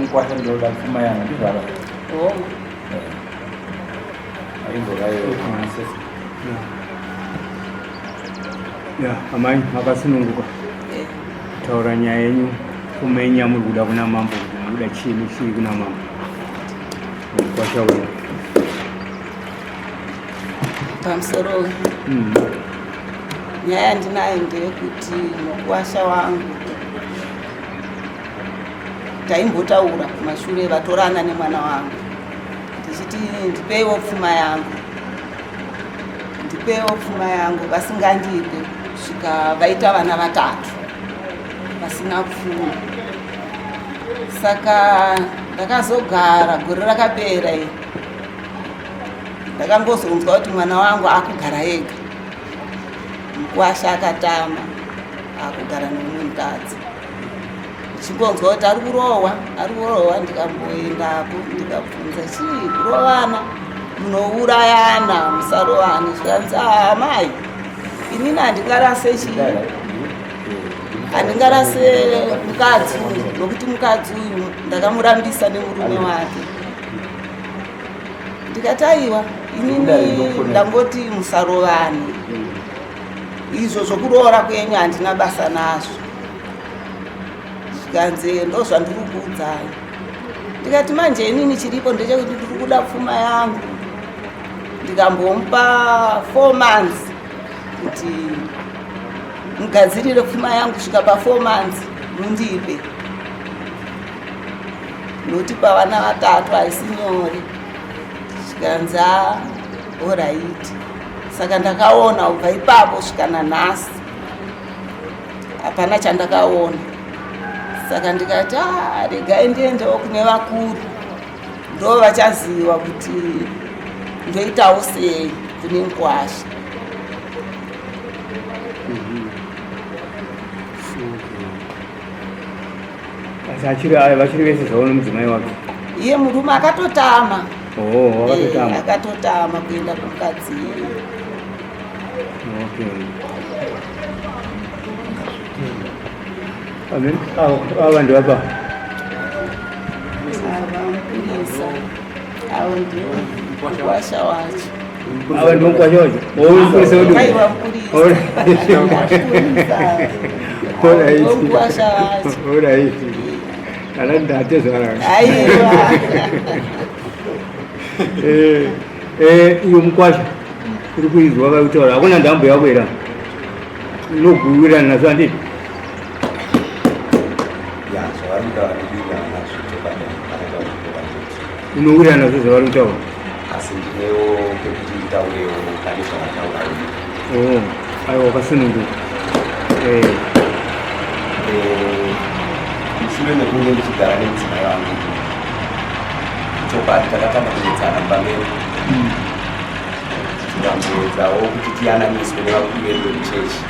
Mukwasha ndoda pfuma yangu ndizvava. Hongu. Ya, amai makasununguka Eh, taura nyaya yenyu pfuma yenyu yamuri kuda kuna mambo kuti mukuda chii nechii kuna mambo mukwasha uyu. Pamusoro. Nyaya yandinayo ndeyekuti mukuwasha wangu taimbotaura kumashure vatorana nemwana wangu, ndichiti ndipeiwo pfuma yangu, ndipeiwo pfuma yangu, vasingandipe kusvika vaita vana vatatu vasina pfuma. Saka ndakazogara gore rakapera iri, ndakangozonzwa kuti mwana wangu akugara ega, mukwasha akatama, akugara nemumwe mukadzi. Ndichingonzwa kuti ari kurohwa, ari kurohwa, ndikamboendako ndikabvunza, chii kurovana, munourayana, musarovane. Zvikanzi, amai, inini handingarase chii, handingarase mukadzi uyu, nokuti mukadzi uyu ndakamurambisa nemurume wake. Ndikati, aiwa, inini ndangoti musarovane, izvo zvokuroora kwenyu handina basa nazvo. Zvikanzi, ndo zvandiri kuudzai. Ndikati, manje inini chiripo ndechekuti ndiri kuda pfuma yangu. Ndikambomupa 4 months kuti mugadzirire pfuma yangu, kusvika pa4 months mundipe, nokuti pavana vatatu haisi nyore. Zvikanzi, alright. Saka ndakaona kubva ipapo kusvika nanhasi hapana chandakaona. Saka ndikati, "Ah, regai ndiendewo kune vakuru, ndo vachaziva kuti ndoitawo sei kune mukwasha." Asi achiri aya, vachiri vese zvavo nomudzimai wake? Iye murume akatotama. Oh, wakatotama. Eh, akatotama kuenda kumukadzi iyeye. Okay. Amen. Avo ava ndivapa. Ava mupurisa, avo ndiwo mukwasha wacho. Ava ndivo mukwasha wacho. Oh, mupurisa wedu. Aiwa, mupurisa. Mupurisa. Alright. Ndiwo mukwasha wacho. Alright. Kana ndatezvara. Aiwa. Eh, eh, iyo mukwasha uri kuizwa vakutaura, hakuna ndambo yako here unoguwirirana nazvo, handiti? Ya, zvavari kutaura ndikuwirirana nazvo chokwadi, vanotaura chokwadi. Unowirirana nazvo zvavari kutaura? Asi ndinewo pekuti nditaurewo pane zvavataura. Oh, aiwa, wakasununguka. Eh. Mushure mekunge ndichigara nemudzimai wangu, chokwadi takatanga kunetsana mumba medu, tikamboedzawo kuti tiyananiswe nevakuru vedu vekuchechi,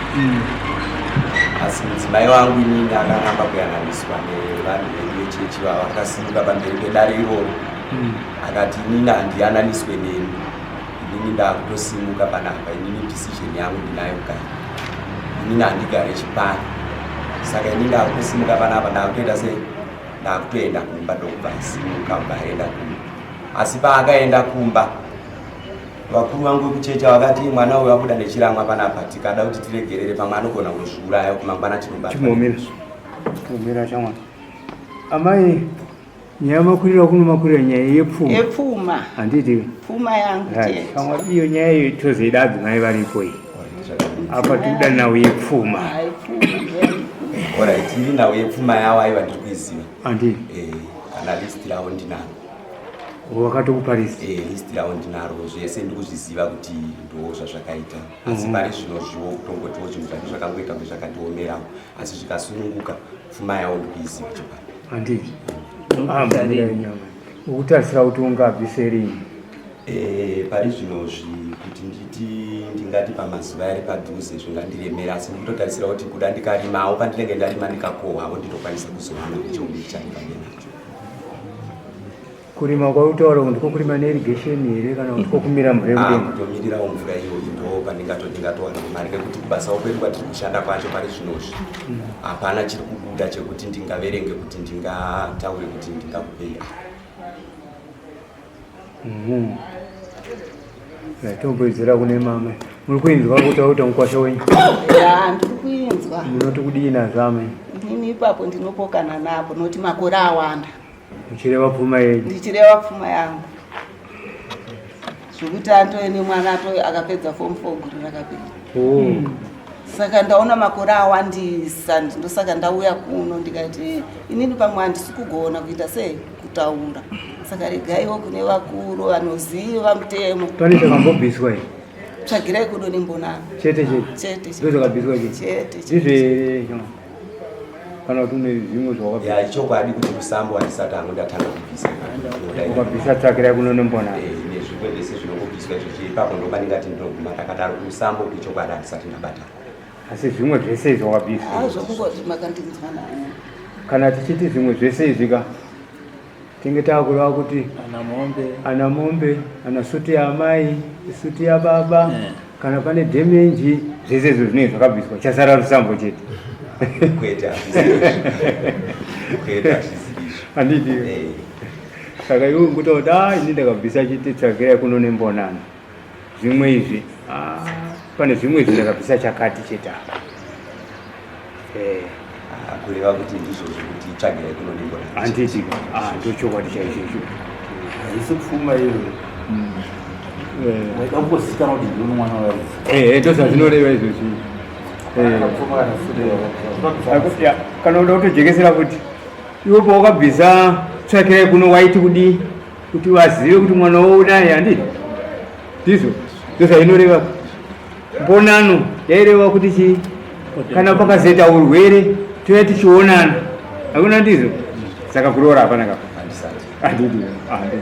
asi mudzimai wangu inini akaramba kuyananiswa nevanhu vedu vechechi vavo. Akasimuka pamberi pedare iroro akati, "Inini handiyananiswe nemi, inini ndakutosimuka panapa, inini decision yangu ndinayo kare, inini handigare chipani, saka inini ndakutosimuka panapa, ndakutoita sei, ndakutoenda kumba." Ndokubva asimuka, kubva aenda kumba. Asi paakaenda kumba, vakuru vangu vekuchecha vakati, "Mwana uyu abuda nechiramwa panapa, tikada kuti tiregerere, pamwe anogona kuzviuraya, mangwana tinobata." Chimomira, chimomira shamwari. Amai, nyaya makurira kuno, makurira nyaya yepfuma. Yepfuma. Handiti? Pfuma yangu chete. Shamwari, iyo nyaya iyo tozoida adzimai varipo iyi. Apa tikuda nhau yepfuma. Hai, pfuma ndeyangu. Alright, iri nhau yepfuma yavo, aiwa, ndiri kuiziva. Handiti? Eh, kana list ravo ndinaro. Wakatokupa list? Eh, list ravo ndinaro, zvese ndikuzviziva kuti ndo zvazvakaita, asi pari zvino zviwo kutongotiwo zvinhu zvacho zvakangoita kunge zvakatiomerawo, asi zvikasununguka, pfuma yavo ndikuiziva chokwadi. Handiti? Ukutarisira kuti ungabvise rini? Eh, pari zvinozvi kuti nditi ndingati pamazuva ari padhuze zvingandiremera, asi ndikutotarisira kuti kuda ndikarimawo, pandinenge ndarima ndikakohwawo, ndinokwanisa kuzowana cheuviri chandingange nacho. Kurima kwautaura kuti ndiko kurima neirrigation here kana kuti kokumira mvura yekudenga? Ah, kutomirirawo mvura iyoyi ndo pandingatondingatowana mari nekuti kubasawo kwedu kwatiri kushanda kwacho pari zvinozvi hmm. hapana chiri kubuda chekuti ndingaverenge kuti ndingataure kuti ndingakupei mhm. Tomboidzira kune mama. Muri kuinzwa kuti auta mukwasha wenyu? Ya, ndiri kuinzwa. Munoti kudii nazvo amai? Inini ipapo ndinopokana napo nokuti makore awanda. Muchireva pfuma yenyu? Ndichireva pfuma yangu. Zvekuti atove nemwana atove akapedza form 4 gore rakapera. Oh. Saka ndaona makore awandisa ndosaka ndauya kuno ndikati inini pamwe handisi kugona kuita sei kutaura saka regaiwo kune vakuru vanoziva mutemo. Pane chakambobviswa here? Tsvagirai kudo nembonano. Chete chete. Chete chete. Ndozvakabviswa chete. Chete chete. Ndizvo here? Kana kuti une zvimwe zvawakabvisa? Ya ichokwadi kuti musambo handisati hangu ndatanga kubvisa. Ukabvisa tsvakirai kuno nembonano. Eh, nezvimwe zvese zvinongobviswa izvo ipapo ndopandingati ndinoguma ndakadaro kumusambo ichokwadi handisati ndabata. Asi zvimwe zvese izvi wakabvisa. Ah, zvokungoti makandinzwa nani. Kana tichiti zvimwe zvese izvi ka tinge takureva kuti ana mombe, ana mombe, ana suti yaamai, suti yababa, yeah. Kana pane dhemenji zvese izvo zvinenge zvakabviswa chasara rusambo chete. Kwete hazvisi izvo. Kwete hazvisi izvo. Handiti. Eh. Saka iwe ungutaura kuti ah ini ndakabvisa chete tsvakirai kuno nembonano. Zvimwe izvi ah, pane zvimwe izvi ndakabvisa chakati chete apa. Eh. Ah, kureva kuti ndizvo zvekuti tsvagirai kuno nembonano. Handiti. Ah, ndochokwadi chaicho icho. Haisi pfuma iyoyo. Waida kungozikanwa kuti ndiwe mwana waridzi. Eh, ndozvazvinoreva izvozvi. Eh. Kana uda kutojekesera kuti iwe pawakabvisa tsvakirai kuno waiti kudii kuti vazive kuti mwana wavo unaye handiti ndizvo ndozvainoreva mbonano yaireva kuti chii kana pakazoita urwere touya tichionana hakuna ndizvo saka kuroora hapana kapa handidi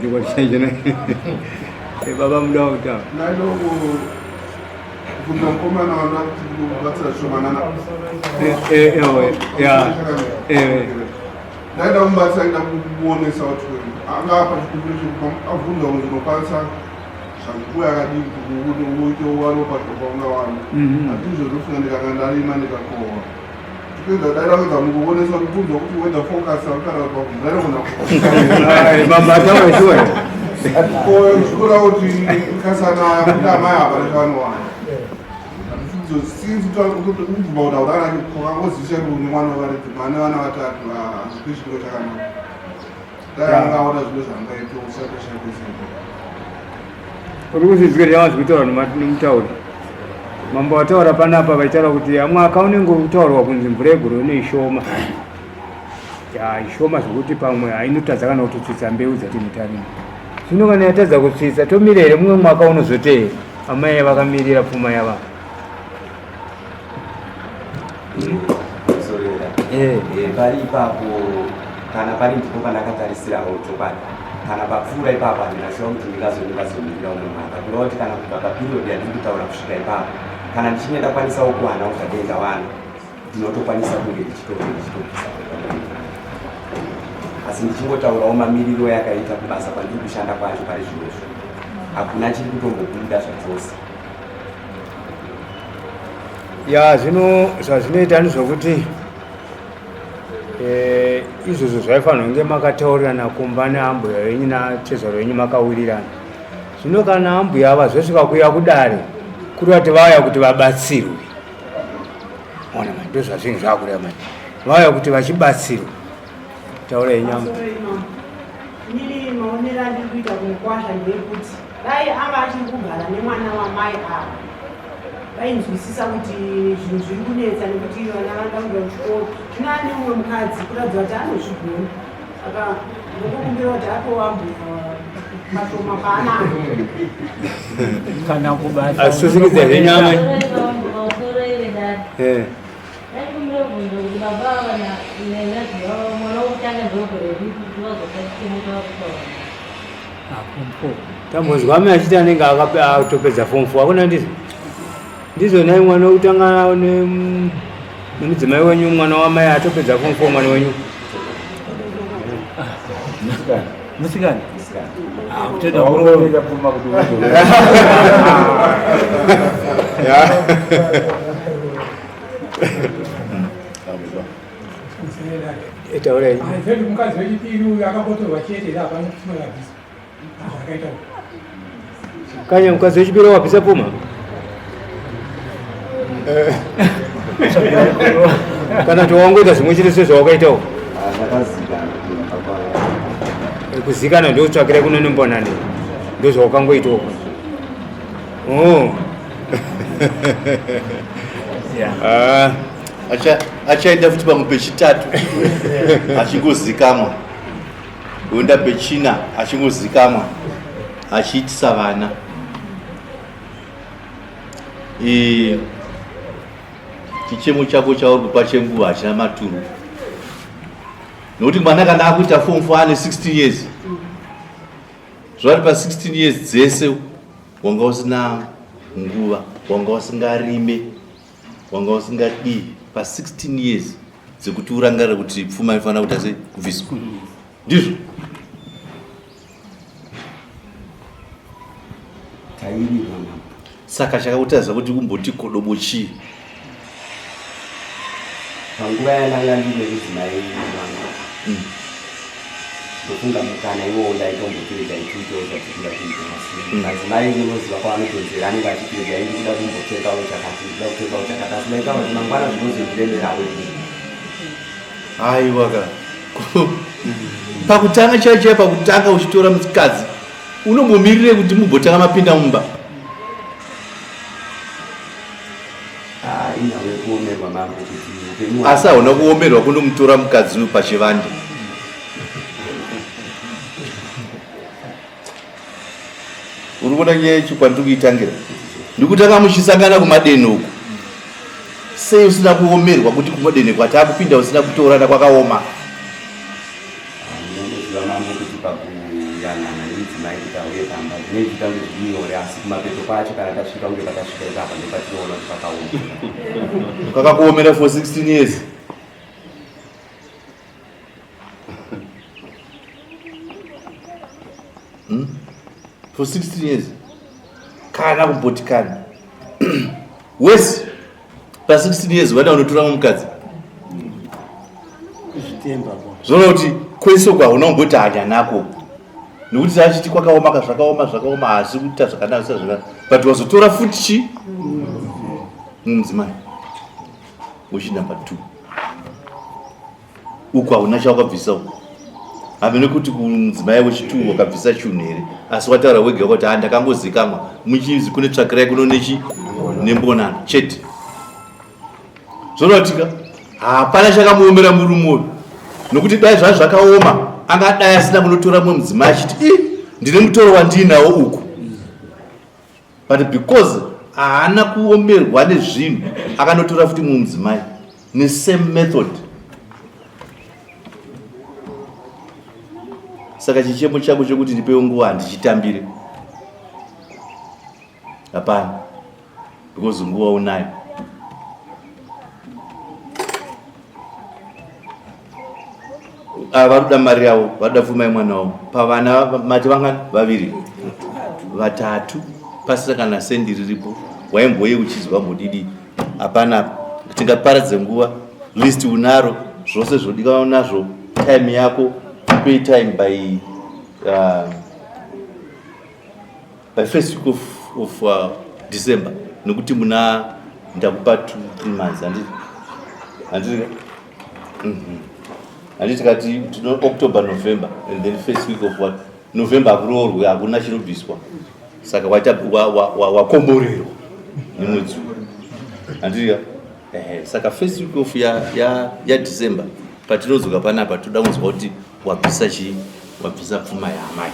ndochokwadi chaicho baba muda kutaura Kubvunza mukomana wanda kuti kubatsira zvishomanana. Ndaida kumubatsira ndaida kumuonesa kuti anga apa chikumbiro chekupa abvunza kuti unokwanisa zvanguva yakadii kuti uite uwane pashoko ungawana. Handizvo ndofunga ndikanga ndarima ndikakohwa. Tipedza daida kuedza mukuonesa kubvunza kuti weather forecast kana pabvunza inogona Baba ataura shuwa. Ko zvikura kuti kasanaya kuti amai hapana chavanowana. Since kubvuma kuti haudana kwakangozivisa kuti une mwana wakaridzi mane vana vatatu hazvipi chimiro chakanaka. Dai angaona zvimwe zvaangaita usati shakuziva. Uri kuzvinzwira here zvakutaurwa nemutauri? Mambo vataura panapa vaitaura kuti mwaka unenge utaurwa kunzi mvura yegore une ishoma. Ya ishoma zvekuti pamwe hainotadza kana kutotsvitsa mbeu dzatinotarima. Zvino kana yatadza kutsvitsa tomira here mumwe mwaka unozotee? Amai vakamirira pfuma yava. Eh. Eh, pari ipapo kana pari ndipo pandakatarisirawo chokwadi kana papfuura ipapo handina shuwa kuti ndingazomirira umwe mwaka kureva kuti kana kubva paperiod yandiri kutaura kusvika ipapo kana ndichinge ndakwanisawo kuwanawo zvadei ndawana ndinotokwanisa kunge ndichitobvisa asi ndichingotaurawo mamiriro yakaita kubasa kwandiri kushanda kwacho pari zvinozvo hakuna chiri kutombobuda zvachose Ya zvino zvazvinoita ndezvokuti eh, izvozvo zvaifanira kunge makataurirana kumba neambuya venyu natezvaro venyu makawirirana. Zvino kana ambuya ava zvosvika kuuya kudare kuri vati vauya kuti vabatsirwe. Ona manje ndozvazvinhu zvakureva manje. Vauya kuti vachibatsirwa. Taura yenyu ambuya. Inini maonero andiri kuita kumukwasha ndeyekuti dai anga achiri kugara nemwana wamai ava vainzwisisa kuti zvinhu zviri kunetsa nekuti vana vanoda kuenda kuchikoro zvino ane mumwe mukadzi kuratidza kuti anozvigona saka ndokukumbira kuti apewo ambuya mashoma paanayo kana kubasa Asusikidza zvenyu amai. Eh. Tambonzwa amai achiti anenge atopedza form 4 akuna ndizvo ndizvo nhai mwana wekutanga nemudzimai wenyu mwana wamai atopedza form 4 mwana wenyu. Musikana. Musikana. Ah, kutenda kuroora. pfuma kuti taurai. Zvedu mukadzi wechipiri uyu akambotorwa chete, hapana pfuma yakabviswa zvakaita. Kanya mukadzi wechipiri wabvisa pfuma kana kuti wangoita zvimwe chete sezvawakaitawo? Ndakazikana kumba kwa Kuzikana ndokutsvakira kuno nembonane, ndozvawakangoitawo. Oh. Yeah. Ah. Achaenda futi pamwe pechitatu achingozikamwa, oenda pechina achingozikamwa, achiitisa vana. Chichemo chako chauri kupa chenguva hachina maturo, nokuti mwana kana akuita form 4 ane 16 years. Zvari pa 16 years dzese wanga usina nguva, wanga usingarime, wanga usingadii pa 16 years dzekuti urangarire kuti pfuma inofanira kuita sei, kubviswa. Ndizvo? Tairirwa, mambo. Saka chakakutaridza kuti kumboti kodobo chii? Panguva yandanga ndine mudzimai wangu, ndofunga mukana iwowo ndaitombotirega ichiitawo zvatikuda kuita, asi madzimai unoziva kwavanodhonzera, anenge achitirega, ndikuda kumbotengawo chakati, ndikuda kutengawo chakati, asi ndaitaura kuti mangwana zvinozondiremerawo inini. Aiwa ka, pakutanga chaiyo chaiyo, pakutanga uchitora mukadzi, unombomirire kuti mumbotanga mapinda mumba? Ah, inhau yekuomerwa, mambo, kuti upenyu Asi hauna kuomerwa kundomutora mukadzi uyu pachivande? Uri kuona nyaya yacho kwandiri kuitangira? Ndikutanga muchisangana kumadeni uku. Sei usina kuomerwa kuti kumadeni kwatakupinda usina kutorana kwakaoma? Munongoziva, mambo, kuti pakuyanana nemudzimai kuti auye pamba zvinenge zviita kunge zviri nyore, asi kumapeto kwacho kana tasvika kunge patasvika ipapa ndopatinoona kuti pakaoma. Kakakuomera for 16 years. For 16 years kana kumboti kana wese pa 16 years wada unotora mukadzi. Kuzvitemba ko. Zvoreva kuti kwese uko hauna kumboti hanya nako, nekuti achiti kwakaoma ka, zvakaoma, zvakaoma, haasi kuita zvakanaka sa zvakanaka, but wazotora futi chi mumudzimai wechi number 2. Uku hauna chawakabvisa uku. Hamene kuti kumudzimai wechi2 wakabvisa chunhu here, asi wataura wega kuti ha, ndakangozikamwa muchizi kune tsvakirai kuno nechi nembonano chete. Zvonotika hapana chakamuomera murume uyu, nokuti dai zvaa zvakaoma angadai asina kunotora mumwe mudzimai achiti i ndine mutoro wandiinawo uku. But because haana kuomerwa nezvinhu, akanotora futi mumwe mudzimai nesame method. Saka chichemo chako chekuti ndipewo nguva handichitambire, hapana, because nguva unayo. Ava varuda mari yavo, varuda pfuma yemwana wavo. Pavana mati vangani? Vaviri, vatatu, pasina kana sendi riripo. Waimboye uchizwa mbodidi hapana. Tingaparadze nguva. List unaro, zvose zvodikanwa nazvo, time yako pay time by first week of December, nekuti muna ndakupa 2 3 months, handiti? Handiti? Handiti tikati tino October, November, and then first week of what, November, hakuroorwe, hakuna chinobviswa. Saka waita wakomborerwa nemwedzi uyu, handiti? Ehe, saka first week of yaDecember patinodzoka panapa, toda kunzwa kuti wabvisa chii, wabvisa pfuma yaamai.